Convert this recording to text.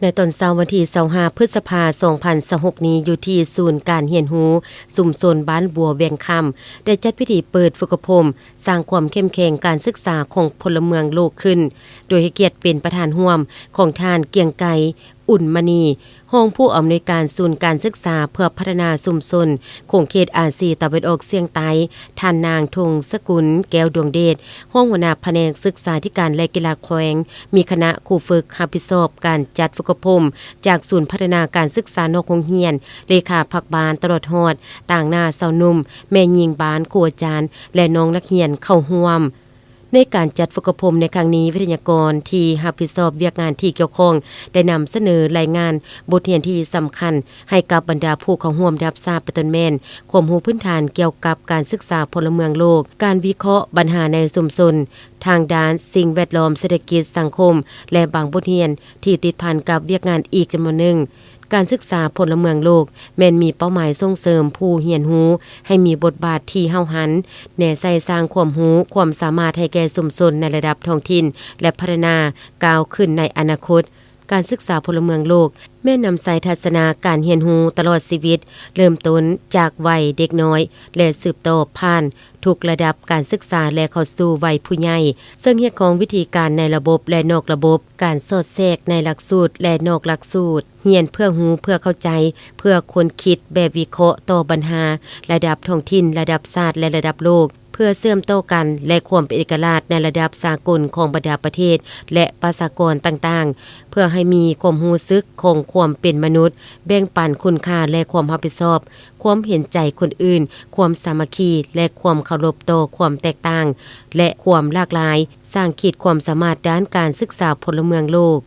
ໃນຕອນເຊົ້າວັນທີຊາວຫ້າ ພຶດສະພາ ສອງພັນຊາວຫົກນີ້ ຢູ່ທີ່ສູນການຮຽນຮູ້ຊຸມຊົນບ້ານບົວວຽງຄຳ ໄດ້ຈັດພິທີເປີດຝຶກອົບຮົມສ້າງຄວາມເຂັ້ມແຂງການສຶກສາຂອງພົນລະເມືອງໂລກຂຶ້ນ, ໂດຍໃຫ້ກຽດເປັນປະທານຮ່ວມຂອງທ່ານ ກຽງໄກ ອຸ່ນມະນີ ຮອງຜູ້ອຳນວຍການສູນການສຶກສາເພື່ອພັດທະນາຊຸມຊົນຂົງເຂດອາຊີຕາເວັນອອກສຽງໃຕ້, ທ່ານນາງ ທົງສະກຸນ ແກ້ວດວງເດດ ຮອງຫົວໜ້າພະແນກສຶກສາທິການ ແລະ ກິລາແຂວງ, ມີຄະນະຄູຝຶກຮັບຜິດຊອບການຈັດຝຶກອົບຮົມຈາກສູນພັດທະນາການສຶກສານອກໂຮງຮຽນ, ເລຂາພັກບ້ານ ຕະຫຼອດຮອດຕາງໜ້າຊາວໜຸ່ມ, ແມ່ຍິງບ້ານ, ຄູອາຈານ ແລະ ນ້ອງນັກຮຽນເຂົ້າຮ່ວມ. ໃນການຈັດຝຶກອົບຮົມໃນຄັ້ງນີ້, ວິທະຍາກອນທີ່ຮັບຜິດຊອບວຽກງານທີ່ກ່ຽວຂ້ອງ ໄດ້ນຳສະເໜີລາຍງານບົດຮຽນທີ່ສຳຄັນໃຫ້ກັບບັນດາຜູ້ເຂົ້າຮ່ວມໄດ້ຮັບຊາບ ເປັນຕົ້ນແມ່ນ ຄວາມຮູ້ພື້ນຖານກ່ຽວກັບການສຶກສາພົນລະເມືອງໂລກ, ການວິເຄາະບັນຫາໃນຊຸມຊົນ ທາງດ້ານສິ່ງແວດລ້ອມ, ເສດຖະກິດ, ສັງຄົມ ແລະ ບາງບົດຮຽນທີ່ຕິດພັນກັບວຽກງານອີກຈຳນວນໜຶ່ງ. ການສຶກສາພົນລະເມືອງໂລກ ແມ່ນມີເປົ້າໝາຍສົ່ງເສີມຜູ້ຮຽນຮູ້ໃຫ້ມີບົດບາດທີ່ຫ້າວຫັນ, ແນໃສ່ສ້າງຄວາມຮູ້, ຄວາມສາມາດໃຫ້ແກ່ຊຸມຊົນໃນລະດັບທ້ອງຖິ່ນ ແລະ ພັດທະນາກ້າວຂຶ້ນໃນອະນາຄົດ. ການສຶກສາພົນລະເມືອງໂລກ ແມ່ນນຳໃຊ້ທັດສະນະການຮຽນຮູ້ຕະຫຼອດຊີວິດ, ເລີ່ມຕົ້ນຈາກໄວເດັກນ້ອຍ ແລະ ສືບຕໍ່ຜ່ານທຸກລະດັບການສຶກສາ ແລະ ເຂົ້າສູ່ໄວຜູ້ໃຫຍ່, ເຊິ່ງຮຽກຮ້ອງວິທີການໃນລະບົບ ແລະ ນອກລະບົບ, ການສອດແຊກໃນຫຼັກສູດ ແລະ ນອກຫຼັກສູດ, ຮຽນເພື່ອຮູ້, ເພື່ອເຂົ້າໃຈ, ເພື່ອຄົ້ນຄິດແບບວິເຄາະຕໍ່ບັນຫາລະດັບທ້ອງຖິ່ນ, ລະດັບຊາດ ແລະ ລະດັບໂລກ, ເພື່ອເຊື່ອມຕໍ່ກັນ ແລະ ຄວາມເປັນເອກະລາດໃນລະດັບສາກົນຂອງບັນດາປະເທດ ແລະ ປະຊາກອນຕ່າງໆ, ເພື່ອໃຫ້ມີຄວາມຮູ້ສຶກຂອງຄວາມເປັນມະນຸດ, ແບ່ງປັນຄຸນຄ່າ ແລະ ຄວາມຮັບຜິດຊອບ, ຄວາມເຫັນໃຈຄົນອື່ນ, ຄວາມສາມັກຄີ ແລະ ຄວາມເຄົາລົບຕໍ່ຄວາມແຕກຕ່າງ ແລະ ຄວາມຫຼາກຫຼາຍ, ສ້າງຂີດຄວາມສາມາດດ້ານການສຶກສາພົນລະເມືອງໂລກ.